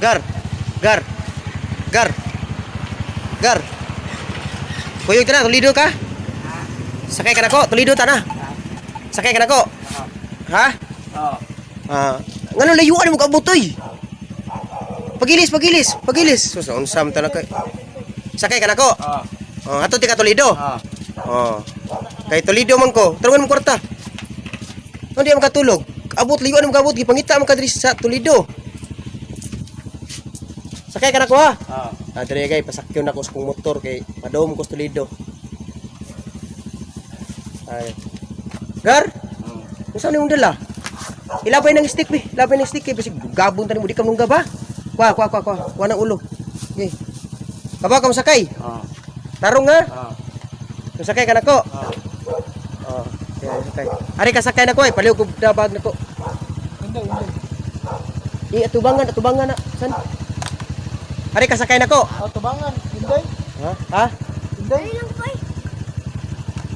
Gar. Gar. Gar. Gar. Kuyog ta na, Toledo ka? Sakay ka nako, Toledo ta na. Sakay ka nako. Ha? Oo. Ah, ngano layuan mo kaabot oy? Pagilis, pagilis, pagilis. Sus, unsam talaga. Sakay ka nako. Oo. Oh, ato ti ka Toledo. Oo. Oh. Kay Toledo man ko. Tulungan mo kwarta. Hindi man katulog. Abot layuan mo kaabot, gipangita man ka diri sa Toledo. Sakay ka nako ha. Oo. Ah, diri kay pasakyon ako sa kong motor kay padom ko sa Toledo. Ay. Gar, unsa nimong dala? Ilabay ng stick be, ilabay ng stick kay bisig gabon tani mo di ka nungga ba? Kuha, kuha, kuha, kuha. Kuha ng ulo. Okay. Kabaw ka sakay. Oo. Tarong nga. Oo. Sakay ka nako. Oo. Oh, kaya sakay. Ari ka sakay nako ay paliw ko dabag nako. Hindi, hindi. Di atubangan, atubangan na. San? Ari ka sakay nako. Oh, tubangan. Hindi. Ha? Ha? Hindi.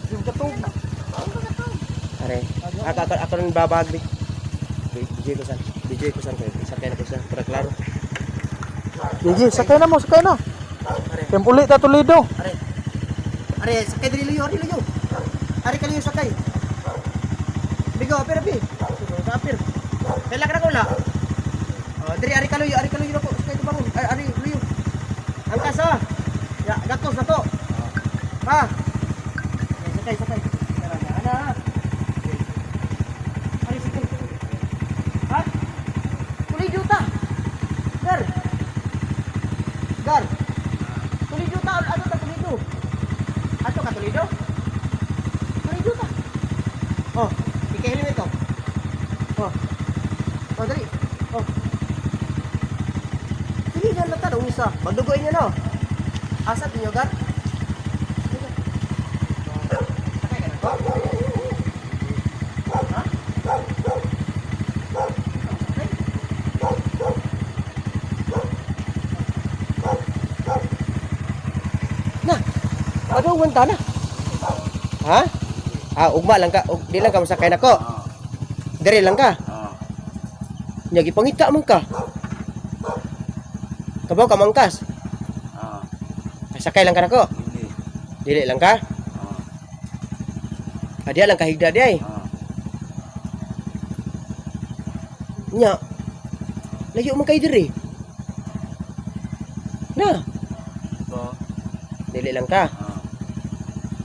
Yung katog. Are. Ako ako ako nang babag bi. DJ ko san. DJ ko san kay sakay nako sa para klaro. Gigi, sakay na mo, sakay na. Are. Kaya uli ta Toledo. Are. Are sakay diri luyo, ari luyo. Ari kaliyo sakay. Bigo, apir api. Apir. Kaila ka na ko la. Oh, diri ari kaluyo nako sakay tubangon. Ay, ari luyo. Angkas ah. Ya, gatos na to. Ha? Okay, sakay, sakay. Tara na, ana. Okay. Ari sakay. Ha? Tuloy ta. Gar. Gar. Tulido ta, ano ta Toledo? Ato ka Toledo? Toledo ta. Oh, ikahilmi to. Oh. Oh, dali. Oh. Sige na lang ta, unsa. Magdugoy niya no. Asa tinyo gar? Sige. Oh, sakay ka na ko? Ha? Sakay? Na. Padungan ta na. Ha? Ah, ugma lang ka. Ug, di lang ka masakay nako. Oo. Dire lang ka. Oo. Nya gipangita man ka. Kabaw ka mangkas. Oo. Ah, sakay lang ka nako. Hindi. Dili lang ka. Oo. Ah, diya lang kahigda di ay. Oo. Nya. Layo man kay dire. Na, Oo. dili lang ka. Oo.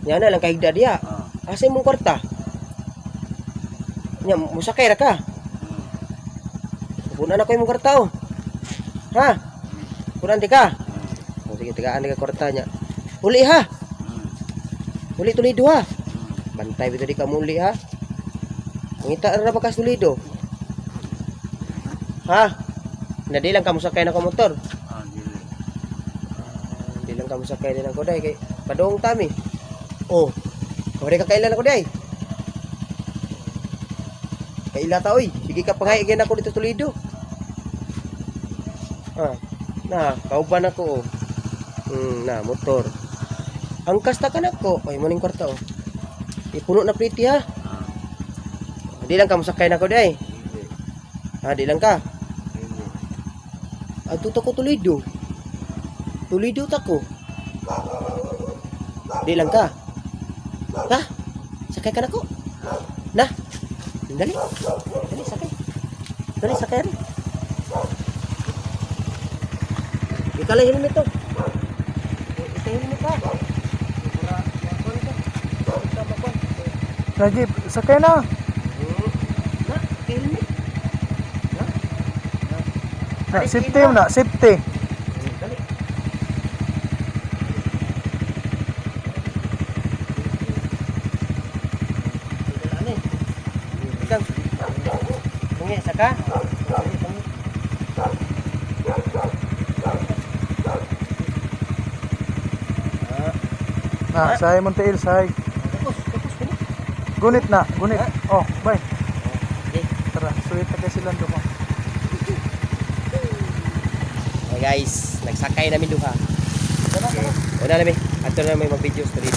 Nya na lang kahigda diya. Oo. Asa imong kwarta? Nya musakay ra ka. Punan ako imong kwarta oh. Ha? Punan di ka. Oh, sige, tagaan ka kwarta niya. Uli ha. Uli Toledo ha. Bantay bito di ka muli ha. Mangita ra ba ka sa Toledo? Ha? Na di lang ka mosakay na ko motor. Ah, dili. Di lang ka mosakay din ako day kay padung tami. Oh. Kawari ka kailan ako day. Kaila ta oy. Sige ka pangay again ako dito sa Toledo. Ah. Na, kauban ako oh. Na motor. Angkas ta ka nako. Ay mo ning kwarta oh. Ipuno na pliti ha. Ah, Di lang ka mosakay nako day. dili. Ha, di lang ka. Dili. Adto ta ko Toledo. Toledo ta ko. Di lang ka. Ha? Sakay ka na ko. Na. Dali. Dali sakay. Dali sakay rin. Ikalay helmet to. Ikay helmet ka. Lagi, sakay na. Na, ikay helmet. Na. Na, safety mo na, safety. Dali. Ikaw. Tungi sa ka. Tungi, tungi. Ah, Na, sahay mong tiil, sahay. tapos, tapos, tapos. Gunit na, gunit. Oh, bye. Okay. Tara, suwit na kay silang dumo. Okay guys, nagsakay namin duha. Okay. Una namin, ato na may mag-videos dito.